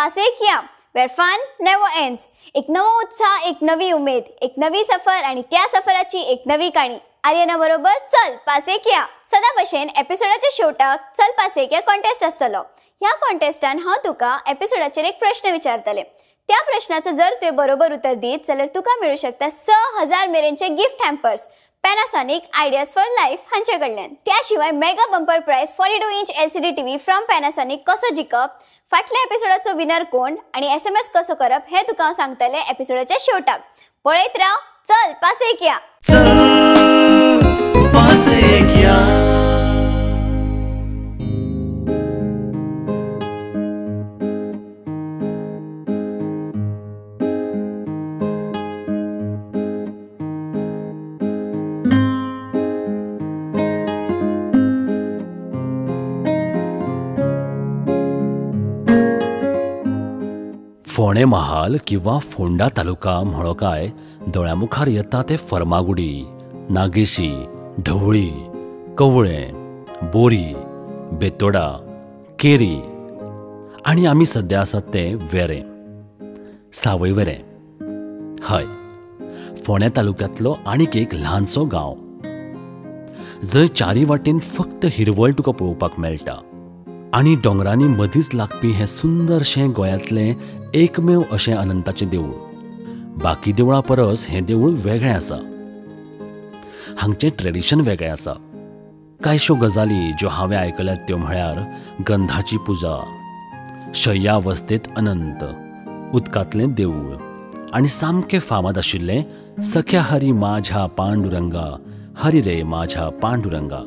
Pass एक या, wear fun never ends. एक नवो उत्साह, एक नवी उमेद, एक नवी सफर आणि त्या सफराची एक नवी काणी. आर्यना बरोबर चल पास एक या. सदा भशेन एपिसोडाच्या शेवटाक चल पास एक या कॉन्टेस्ट आसतलो. ह्या कॉन्टेस्टान हांव तुका एपिसोडाचेर एक प्रश्न विचारतले. त्या प्रश्नाचो जर तुवें बरोबर उतर दीत जाल्यार तुका मेळूं शकता 6000 मेरेनचे gift hampers Panasonic ideas for life हांचे कडल्यान. त्या शिवाय mega bumper prize 42 inch LCD TV from Panasonic कसो जिखप, फाटल्या एपिसोडाचो विनर कोण आनी SMS कसो करप हें तुका हांव सांगतलें एपिसोडाच्या शेवटाक. पळयत राव चल पास एक या. चल पास एक या. फोंडें महाल किंवा फोंडा तालुका म्हणो काय दोळ्यामुखार येता ते फर्मागुडी, नागेशी, ढवळी, कवळें, बोरी, बेतोडा, केरी आनी आमी सद्या आसात ते वेरें, सावय वेरें. हय, फोंड्या तालुक्यांतलो आनीक एक ल्हानसो गांव जंय चारी वाटेन फक्त हिरवळ तुका पळोवपाक मेळटा आनी दोंगरांनी मदींच लागपी हें सुंदरशें गोंयांतलें एकमेव अशें अनंताचें देवूळ. बाकी देवळां परस हें देवूळ वेगळें आसा. हांगचें ट्रेडिशन वेगळें आसा. कांयश्यो गजाली ज्यो हांवें आयकल्यात त्यो म्हळ्यार गंधाची पुजा, शय्यावस्थेंत अनंत, उदकांतलें देवूळ आनी सामकें फामाद आशिल्लें सख्या हरी माझ्या पांडुरंगा, हरी रे माझ्या पांडुरंगा.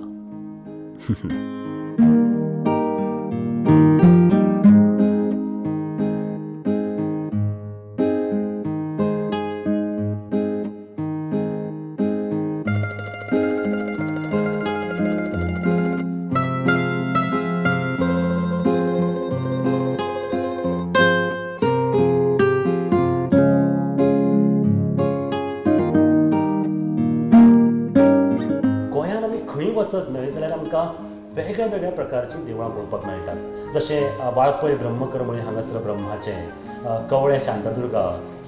वेगळ्या वेगळ्या प्रकारची देवळां पळोवपाक मेळटात. जशें वाळपय ब्रह्मकर्मळी हांगासर ब्रह्माचें, कवळें शांतादुर्गा,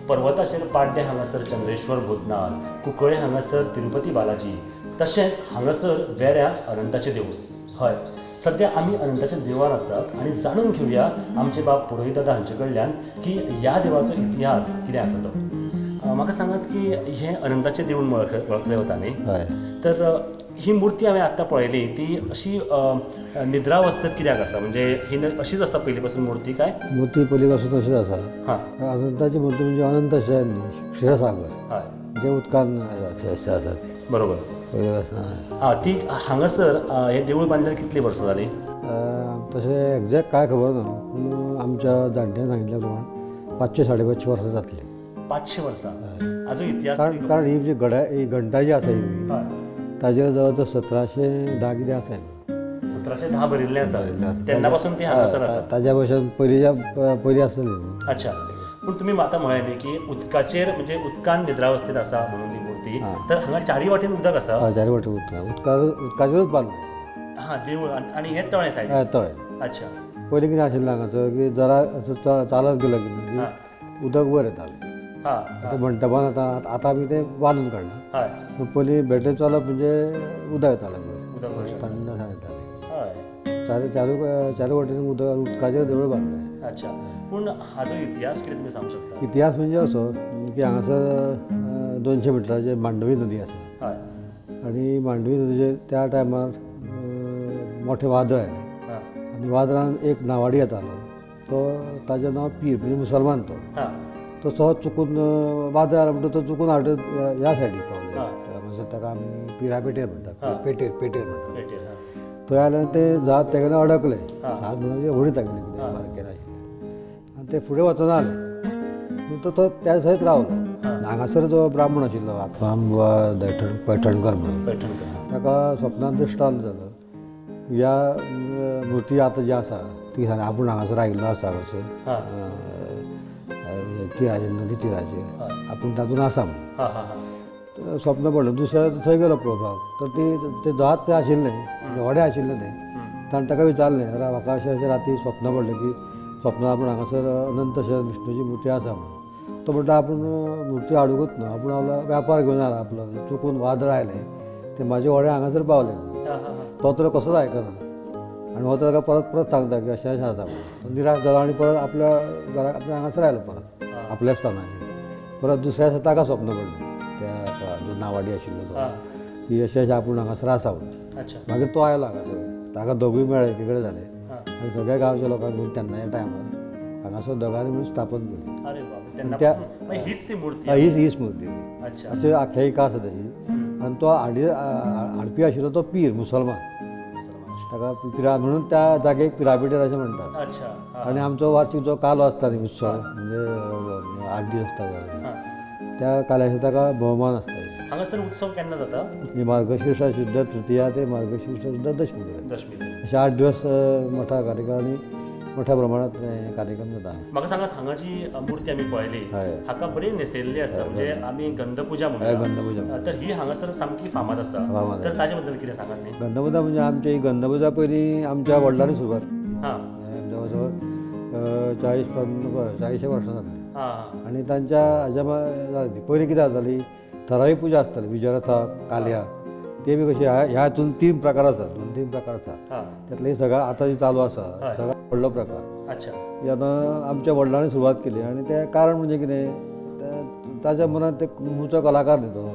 पर्वताचेर पाड्डें हांगासर चंद्रेश्वर भूतनाथ, कुंकळे हांगासर तिरुपती बालाजी, तशेंच हांगासर वेऱ्यां अनंताचें देवूळ. हय, सद्या आमी अनंताच्या देवळान आसात आनी जाणून घेवया आमचे बाब पुरोहीत दादा हांचे कडल्यान की ह्या देवळाचो इतिहास कितें आसा तो. म्हाका सांगात की हें अनंताचें देवूळ वळखलें वता न्ही, तर ही मूर्ती हांवें आत्तां पळयली ती अशी निद्रावस्थेंत कित्याक आसा? म्हणजे ही अशीच आसा पयलीं पासून मूर्ती काय? मूर्ती पयलीं पासून अशीच आसा. हां, अनंताची मूर्ती म्हणजे अनंत शयन न्ही, क्षीरसागर. हय, जे उदकान आसा ती. बरोबर. पयलीं पासून. हां, ती हांगासर हें देवूळ बांदल्यार कितलीं वर्सां जालीं? तशें एग्जॅक्ट कांय खबर ना, पूण आमच्या जाणट्यांनी सांगिल्ल्या प्रमाण 500 550 वर्सां जातलीं. 500 वर्सां? आजून इतिहास. कारण ही जी घडा ही घंटा जी आसा ही ताजेर जवळ जवळ 1710 कितें आसा. 1710 भरिल्लें आसा तेन्ना पासून ती हांगासर आसा. ताज्या भशेन पयलींच्या पयलीं आसतली. अच्छा, पूण तुमी आतां म्हळें न्ही की उदकाचेर म्हणजे उदकान निद्रावस्थेंत आसा म्हणून ही मूर्ती, तर हांगा चारी वाटेन उदक आसा. हय, चारी वाटेन उदक, उदकाचेरूच बांदलें. हां, देवूळ आनी हें तळें सायडीन. हय, तळें. अच्छा, पयलीं कितें आशिल्लें हांगासर की जरा असो चालत गेलो की उदक वयर येतालें. आतां मंटपान आतां आतां आमी तें बांदून काडलां. हय, पूण पयलीं बेठें चलप म्हणजे उदक येतालें वयर, थंड येतालें. हय, चारू वटेन उदक, उदकाचेर देवूळ बांदलें. अच्छा, पूण हाजो इतिहास कितें तुमी सांगूंक शकता? इतिहास म्हणजे असो की हांगासर 200 मिटराचेर मांडवी नदी आसा. हय, आनी मांडवी नदीचेर त्या टायमार मोठें वादळ आयलें आनी वादळान एक नावाडी येतालो, तो ताजें नांव पीर, म्हणजे मुसलमान तो. तो सहज चुकून वादळ आयलो म्हणटकच तो चुकून हाडत ह्या सायडीक पावलो. म्हणजे ताका आमी पिरा पेटेर म्हणटा, पेटेर पेटेर म्हणटा. थंय आयले ते जहाज तेगेलें अडकलें. जहाज म्हणजे व्हडी तागेलें कितें बारकेर आशिल्लें आनी तें फुडें वचना जालें. तो त्या सयत रावलो. हांगासर जो ब्राह्मण आशिल्लो आत्माराम पैठणकर म्हणून, ताका स्वप्नान दृश्टांत जालो ह्या मूर्ती आतां जी आसा ती आपूण हांगासर आयिल्लो आसा हांगासर तिराचेर, नदी तिराचेर आपूण तातूंत आसा म्हणून स्वप्न पडलें. दुसऱ्या थंय गेलो पळोवपाक तर ती जहाज थंय आशिल्लें, व्हडें आशिल्लें तें. ताणें ताका विचारलें, अरे म्हाका अशें अशें राती स्वप्न पडलें की स्वप्नांत आपूण हांगासर अनंत शयन विष्णूची मुर्ती आसा म्हणून. तो म्हणटा आपूण मुर्ती हाडुंकूच ना, आपूण आपलो व्यापार घेवन आयला, आपलो चुकून वादळ आयलें तें म्हाजें व्हडें हांगासर पावलें. तो तर कसोच आयकना आनी हो ताका परत परत सांगता की अशें अशें आसा म्हणून. तो निराश जालो आनी परत आपल्या घरा आपल्या हांगासर आयलो परत आपल्या स्थानाचेर. परत दुसऱ्या दिसा ताका स्वप्न पडलें त्या जो नावाडी आशिल्लो तो की अशें अशें आपूण हांगासर आसा म्हणून. मागीर तो आयलो हांगासर, ताका दोगूय मेळ्ळे एके कडेन जाले आनी सगळ्या गांवच्या लोकांक घेवन तेन्नाच्या टायमार हांगासर दोगांनी म्हणून स्थापन केली. त्या हीच हीच मूर्ती अशी आख्यायिका आसा ताची. आनी तो हाडपी आशिल्लो तो पीर मुसलमान, ताका पिरा म्हणून त्या जागेक पिरापिटर अशें म्हणटात. आनी आमचो वार्षिक जो कालो आसता न्ही उत्सव म्हणजे 8 दीस आसता त्या काल्याचो ताका भोवमान आसता. हांगासर उत्सव केन्ना जाता? मार्गशीर्ष शुद्ध तृतीया ते मार्गशीर्ष शुद्ध दशमी पर्यंत अशे 8 दिवस मोठा कार्यक्रम आनी मोठ्या प्रमाणात कार्यक्रम जाता. म्हाका सांगात, हांगा जी मूर्ती आमी पळयली हाका बरी न्हेसयल्ली आसा, म्हणजे आमी गंधपुजा म्हणटा, गंधपुजा, तर ही हांगासर सामकी फामाद आसा, तर ताजे बद्दल कितें सांगात न्ही? गंधपुजा म्हणजे आमची गंधपुजा पयलीं आमच्या वडिलांनी सुरवात, जवळ जवळ 40-50 वर्सां जातली. आनी तांच्या हाज्या जाली पयलीं कितें जाताली, थरावी पुजा आसताली, विजयरथा काल्या ते बी कशी ह्या हितून 3 प्रकार आसात, 2-3 प्रकार आसात. त्यातले सगळं आतां जी चालू आसा सगळो व्हडलो प्रकार. ही आतां आमच्या वडिलांनी सुरवात केली. आनी तें कारण म्हणजे कितें, ताच्या मनांत ते मुळचो कलाकार न्ही तो,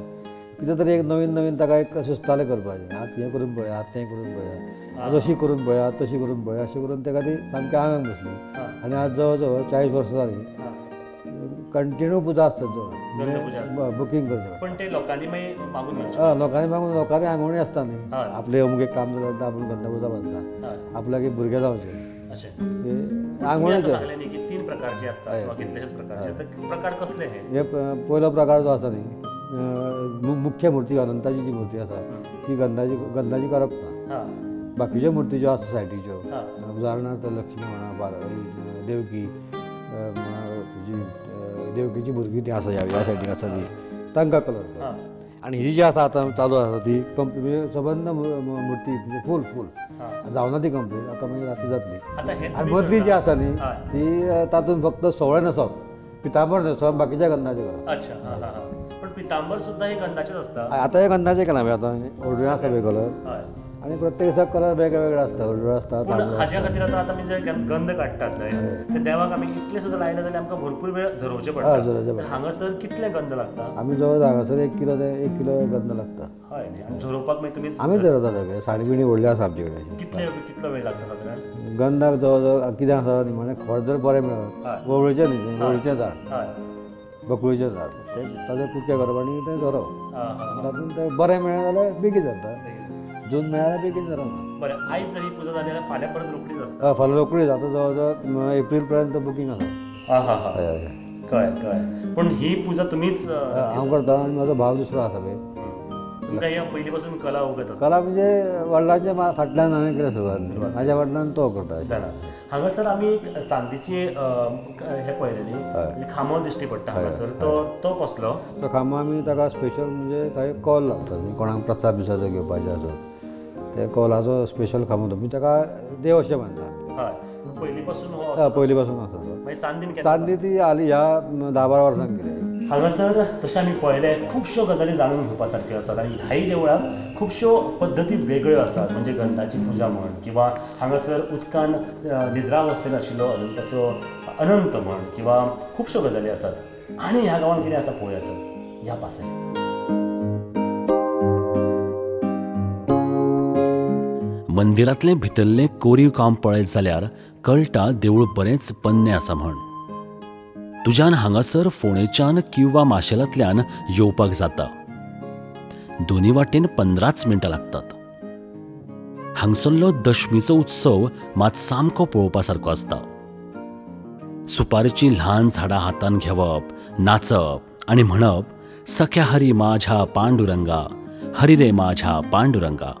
कितें तरी एक नवीन नवीन ताका एक सुचतालें करपाचें, आज हें करून पळया, आज तें करून पळया, आज अशी करून पळया, तशी करून पळया, अशें करून ताका ती सामकी आंगाक बसली. आनी आज जवळ जवळ 40 वर्सां जालीं कंटिन्यू पुजा आसता, जवळ बुकींग करचें. पण ते लोकांनी मागीर मागून घेवचें, लोकांनी मागून, लोकांनी आंगवणी आसता न्ही, आपलें अमकें काम जाल्यार आपूण गंधपुजा बांदता, आपल्याक एक भुरगें जावचें अशें आंगवणीचें. सांगलें न्ही की 3 प्रकारचे आसता किंवा कितलेशेच प्रकारचे, तर प्रकार कसले हे? हे पयलो प्रकार जो आसा न्ही, मुख्य मूर्ती अनंताची जी मूर्ती आसा ती गंधाची करप ना. बाकीच्यो मूर्ती ज्यो आसा सायडीच्यो, उदाहरणार्थ लक्ष्मी म्हणा, देवकी जी देवकीची भुरगीं ती आसा ह्या सायडीक आसा ती, तांकां कलर. आनी ही जी आसा आतां चालू आसा ती कंप्लीट म्हणजे सबंद मूर्ती म्हणजे फूल फूल जावना ती कंप्लीट, आतां मागीर राती जातली. आनी मदली जी आसा न्ही ती तातूंत फक्त सोवळें न्हेसप, पितांबर न्हेसप, बाकीच्या गंधाचें करप. अच्छा, पण पितांबर सुद्दां हे गंधाचेच आसता. आतां हे गंधाचें केलां आतां हळडुवें आसा पळय कलर, आनी प्रत्येक दिसा कलर वेगळे वेगळे आसता, हळडुवे आसता. पूण हाज्या खातीर आतां आमी जे गंध काडटात न्हय ते देवाक आमी इतले सुद्दां लायले जाल्यार आमकां भरपूर वेळ झरोवचें पडटा. हांगासर कितले गंध लागता? आमी जवळ हांगासर 1 किलो ते 1 किलो गंध लागता. हय न्ही, आनी झरोवपाक मागीर तुमी? आमी झरयता सगळें, साडी बिणी व्हडली आसा आमचे कडेन. कितलो वेळ लागता सादारण गंधाक? जवळ जवळ कितें आसा न्ही, खड जर बरें मेळत, वळवळचें न्ही, वळवळचें झाड, बकळीचें झाड, तें ताजें कुडके करप आनी तें झरोवप, तातूंत तें बरें मेळ्ळें जाल्यार बेगीन जाता, जून मेळ्ळ्यार बेगीन जाता. बरें, आयज जर ही पुजा जाली जाल्यार फाल्यां परत रोखडीच आसता? फाल्यां रोखडीच, आतां जवळ जवळ एप्रील पर्यंत बुकींग आसा. हां हां हां, कळ्ळें कळ्ळें. पूण ही पुजा तुमीच? हांव करता आनी म्हाजो भाव दुसरो आसा पळय. तुमकां ह्या पयलीं पासून कला अवगत आसा? कला म्हणजे वडिलांच्या फाटल्यान हांवें केलें सुरवात, म्हाज्या वडिलान तो करता. हांगासर आमी एक चांदीची हें पळयलें न्ही, म्हणजे खांबो दिश्टी पडटा हांगासर, तो कसलो? तो खांबो आमी ताका स्पेशल म्हणजे थंय कॉल लागता न्ही, कोणाक प्रसाद बिसाद घेवपाचें आसत ते कॉलाचो स्पेशल खांबो, म्हणजे ताका देव अशें मानता. हय, पयलीं पासून? हय, पयलीं पासून आसा. चांदीन? चांदी ती हालीं ह्या 10-12 वर्सांक केली. हांगासर जशें आमी पळयलें खुबश्यो गजाली जाणून घेवपा सारक्यो आसात आनी ह्याय देवळाक खुबश्यो पद्दती वेगळ्यो आसात, म्हणजे गंधाची पुजा म्हण किंवा हांगासर उदकान निद्रावस्थेन आशिल्लो अनंताचो अनंत म्हण किंवा खुबश्यो गजाली आसात. आनी ह्या गांवांत कितें आसा पळोवयाचो ह्या पासय. मंदिरांतलें भितरलें कोरीव काम पळयत जाल्यार कळटा देवूळ बरेंच पोन्नें आसा म्हण. तुज्यान हांगासर फोंडेच्यान किंवा माशेलांतल्यान येवपाक जाता. दोनी वाटेन 15 मिनटां लागतात. हांगसरलो दशमीचो उत्सव मात सामको पळोवपा सारको आसता. सुपारीचीं ल्हान झाडां हातान घेवप, नाचप आनी म्हणप, सख्या हरी माझ्या पांडुरंगा, हरी रे माझ्या पांडुरंगा.